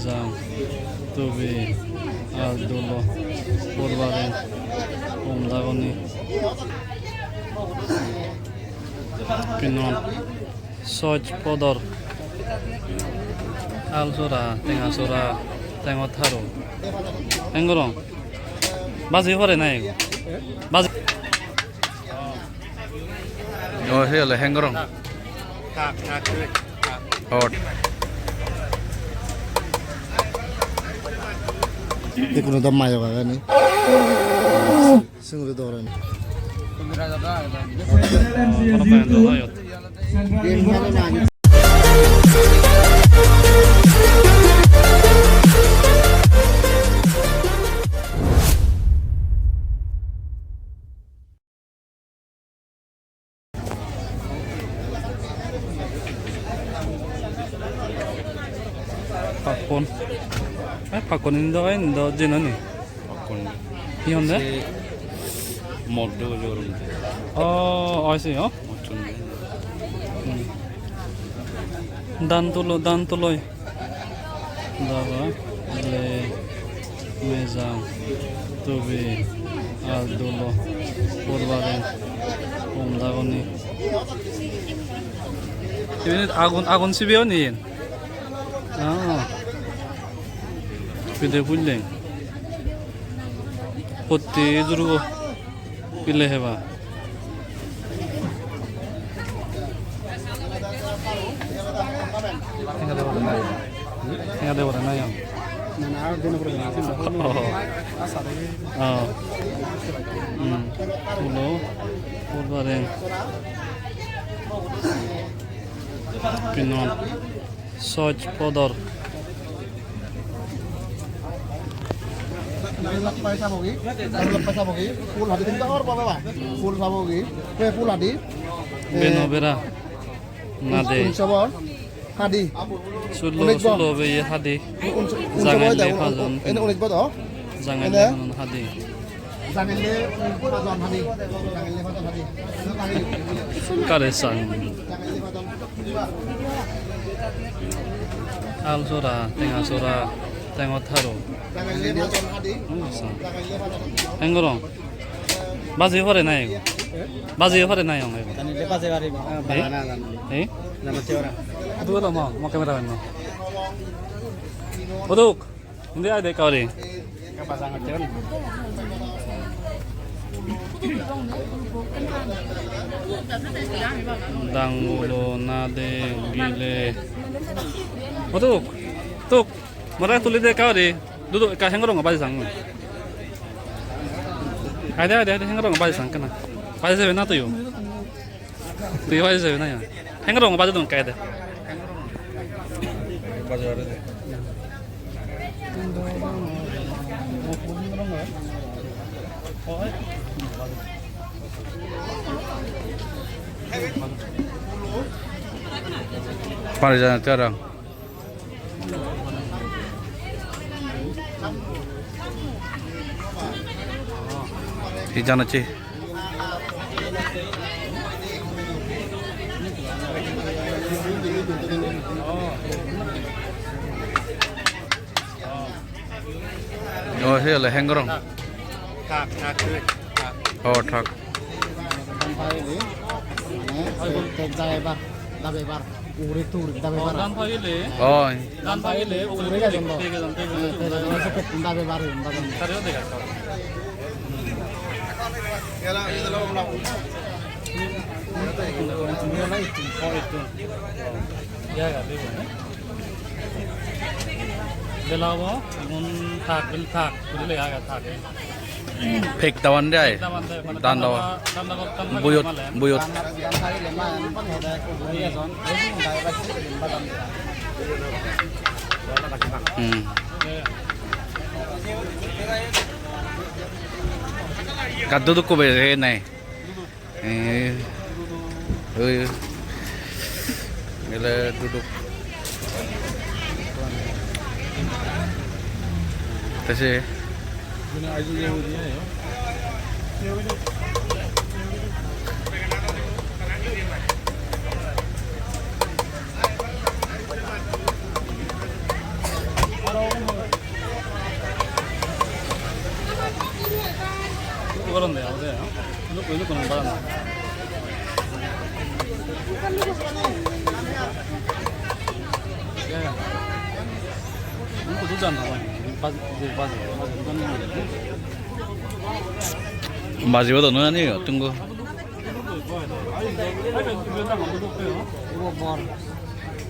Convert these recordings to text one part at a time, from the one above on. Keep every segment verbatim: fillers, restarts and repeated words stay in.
Jang, tubi, al dulo, purbaring, umdagoni. Pinon, soj podor, al sora, tenga sora, tengot haru. Heng gorong? Baji pore na ego? Baji. Oh, he ole heng gorong. Hot. Te kuno dam mayo gaga ni. Singuri doran. Pakkon. Eh, pakkon indo, indo jenoni. Pakkon. Hi honde? Se moddo jor. Oh, I see, oh. Moddo. Hmm. Dan tulo, dan tuloi. Daba, le, mejang, tubi, al dulo, purbaring, umdagoni. Iben agun, agun sibe oni iyen? Ah. Pide pulleng. Potti jurugo. Pile heba. Tenga debode nahi. Tenga debode nahi. Oh. Oh. Hmm. Ulo. Purbaring. Pinon. Soj podor. Lappai sabogi, lappai sabogi, full hadi tinta or baba ba. Full sabogi, eh, full hadi. Beno bera. Nade. Unso bor, hadi. Sullo, sullo be ye hadi. Jangai le pajon. Ene unis bor do. Jangai le pajon hadi. Kare sang. Al sora, tenga sora, tengot haru. Hmm, sang. Heng gorong? Baji pore nahi ego? Baji pore nahi ego? Tani le baji pare ba. Eh? Eh? Jana che ora. Atu lo mo, mo camera man mo. Oduk. Indi ai de ekka guri. Dangulo, nade, gile. O tuk, tuk. Mora tuli de ekka guri. Dudu ekka heng gorong baji sang. Ai de, ai de, ai de, heng gorong baji sang kana. Baji sebe na tuyo. Tui baji jabi na ya? Heng rong baji dun kaide. Pari jana te arang. Hi jana chi? Oh, hi ole heng gorong. Thak, thak, thak. Oh, thak. Mane, se, te jai ba, dabe bar. Ugure tur dabe bara. Dan pagile. Oi. Dan pagile ugure gajon do. Te gajon, te gajon. Te gajon se pettun dabe bara, dabe bara. Tare o dega. Ya, ya, debo, ne? Bela obo, igun thak, bil thak, guri lega age thak. Pek daban de ai. Pek daban de, mane dan dawa. Dan dawa, dan dawa, buyot, male. Buyot. Hmm. Kaddu dukku be nai. Eh, oi, gele duduk. Te se. Bajibo do noi ani, tungo.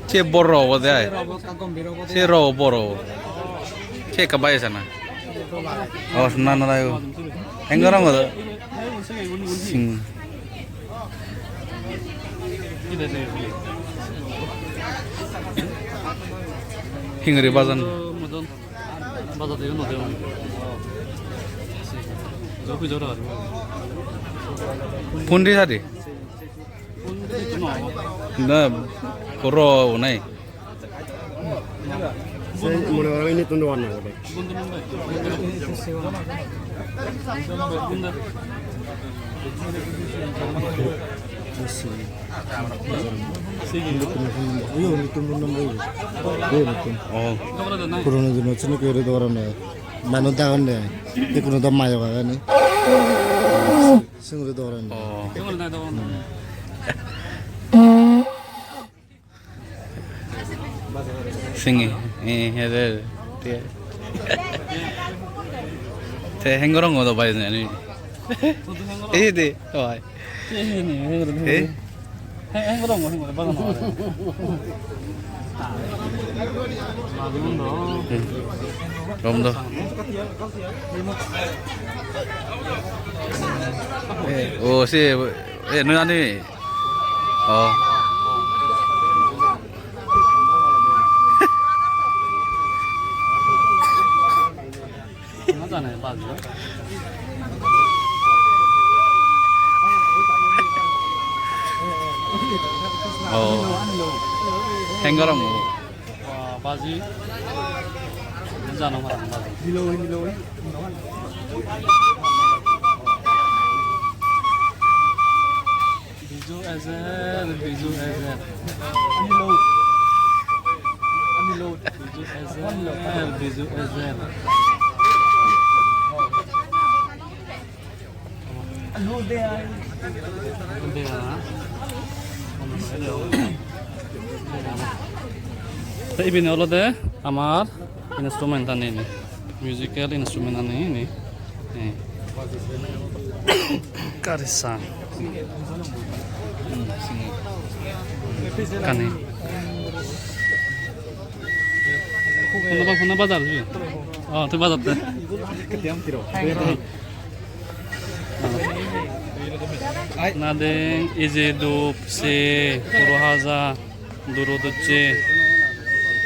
Se bor obo de ai. Se ro bor obo. Se ekka bai sana. Oh, na, na, na, yo. Hengara mo do. Sing. Hingiri bajan. Bajan de no de. Joki jora. Pundi sadi. Na, koro nai. Sei mone hoi inittun dogan agede. Oyo, inittun phone number oyo. Oyo, inittun. Oh. Purono dinot sini kere dogan age. Manuj dagon de. Te kono do mayok age ni. Singori dogan. Oh. Singi, eh, he de, te, te hengorong do bai jani. Eh, de, bai. Eh? Heng, heng goro, heng goro, bagan no. Hmm. Gom do. Eh, oh, si, eh, no jani. Oh. Oh. Heng gorong. Baji. Jano parang baji. Biju ejer, Biju ejer. Biju ejer, Biju ejer. Te iben olode amar instrument ani ini, musical instrument ani ini. Eh. Karisa. Hmm, sini. Kani. Honna ba-, honna bajar ji? Oh, tui bajar de. Nadeng, ije dup, se, puro haja, duro ducche,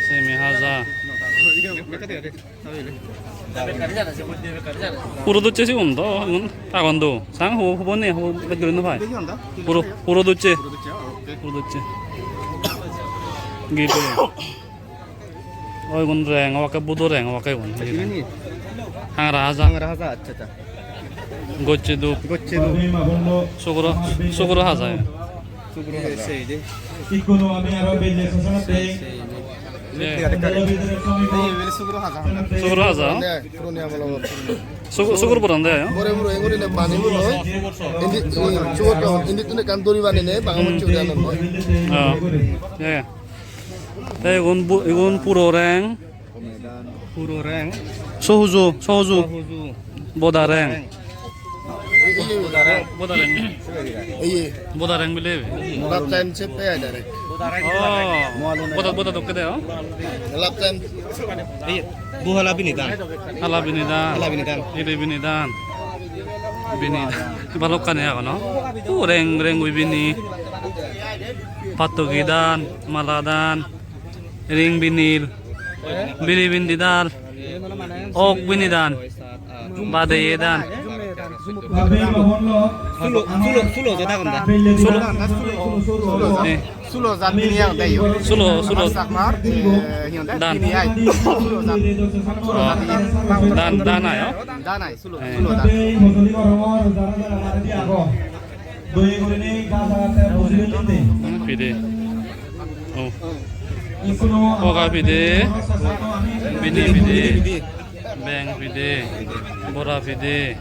semi haja. Puro docche sigun do, igun agon do. Sang ho, hobor nei, hobor bej guri no pai. Puro, puro docche. Puro docche. Gite. Oi, igun reng obakke, budo reng obakke igun. Igun hi? Hangara haja. Hangara haja, accha, accha. Gocche dup. Gocche dup. Sugoro, sugoro haja. Ikkono ami aro belle sosana teng. Sei, sei, sei. Ei, ei, sugoro haja. Sugoro haja? Puroni amolor. Sugu-, sugor boran de, yo? Bore bure, engori ne pani bure. Indi, sugor to, indi tune kan dori bani ne, banga mucchu de anan boy. Ah, ya, ya. Te igun bu-, igun puro reng. Puro reng. Sohuju, sohuju. Sohuju. Boda reng. Boda reng. Boda reng. Iye. Boda reng bile. Lap time se pe ai direct. Oh. Boda, boda dokke de, oh. Lap time. Iye. Bu hala bini dan. Hala bini dan. Hala bini dan. Iri bini dan. Bini. Balokkani agon, no? U reng reng guri bini. Pattogi dan, mala dan. Ring binir, biri bindi dan, ok bini dan, badeye dan. Sulo, sulo, sulo jat agon da. Sulo. Eh. Sulo jat bini agon da yo. Sulo, sulo. Chakmar, eh, hi honde? Dan. Bini ai. Sulo jat. Sulo jat bini. Dan, dan ai, oh. Dan ai, sulo, eh. Sulo dan. Hmm, pide. Oh. Poga pide. Pide, pide. Beng pide. Bora pide.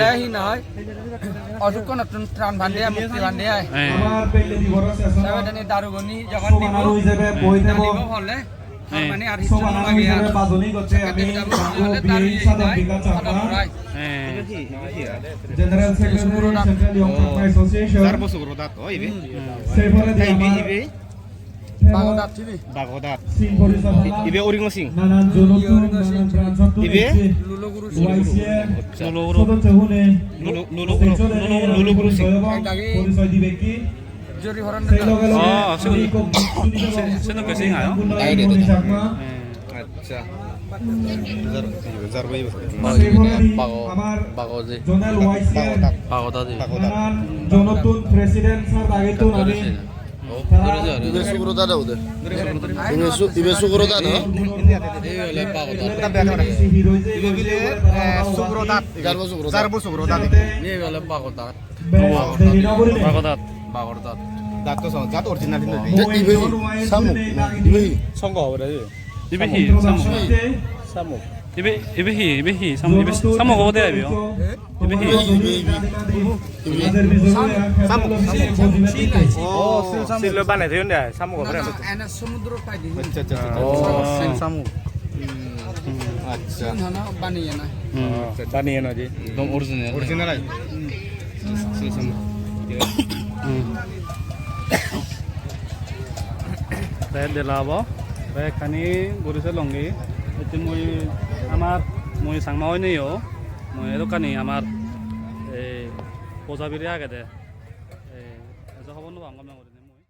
Ole hi noi? Osukkonottun tran pande ai, mukti pande ai. Eh. Sebedeni darugoni jokhon dibo, dibo hole, eh, mane ar hissu no lage ar. Hole daru hi noi, sadon urai. Eh. General Secretary, Central Young Chakma Association. Jar bo Sugro dat, oi, ibe. Hmm. Sei poredi amar Bagodat sibe. Bagodat. Singh Porisabha. Ibe Oringo Singh. Nanan zonottun, nanan branchottun ecche. Ibe? Lulo Guru Singh. Y C A. Lulo Guru. Sodosyo hune. Lulo, Lulo Guru. Lulo, Lulo Guru Singh. Porichoy dibekki. Jori horon. Sei loge loge. Oh, ami Singh. Kom-, Singh, Singh Singh ayo. Moni Chakma. Hmm. Acha. Jar, jar bhai. Sei poredi Bago, amar Bago je. Zonal Y C A. Bagodat. Bagodat. Nanan zonottun president sir dagittun ami. Oh, dore je, dore je. Ibe Sugro dada ode. Ibe Su-, ibe Sugro dada, no? Ibe ole Bagodat. Ibe bile, eh, Sugro dat. Jarbo Sugro dat. Jarbo Sugro dat. Ibe ole Bagodat. Bagodat. Bagodat. Dat to song, dat original hintu. Ibe hi? Samuk. Ibe hi? Songho obode ibe. Ibe hi? Samuk. Samuk. Ibe, ibe hi? Ibe hi? Sam-, ibe samuk obode ibe, oh. Ibe hi? Ibe, ibe, ibe. Ibe. Sam-, samuk, samuk. Oh, sil samuk. Silo banei thoyonde ai, samuk obode. Na, na, ena somudro pai di. Acha, acha, acha. Oh, sil samuk. Hmm. Acha. Sil hana baneye na. Hmm. Acha, baneye na je. Ekdom original. Original ai. Hmm. Sil samuk. Hmm. Te dela obo, bekkani guri selongi. Ecche mui amar, mui Changma oineyo, mui edokkani amar, eh, poja biri agede. Eh, ejo hobor no pang gome gurinei mui.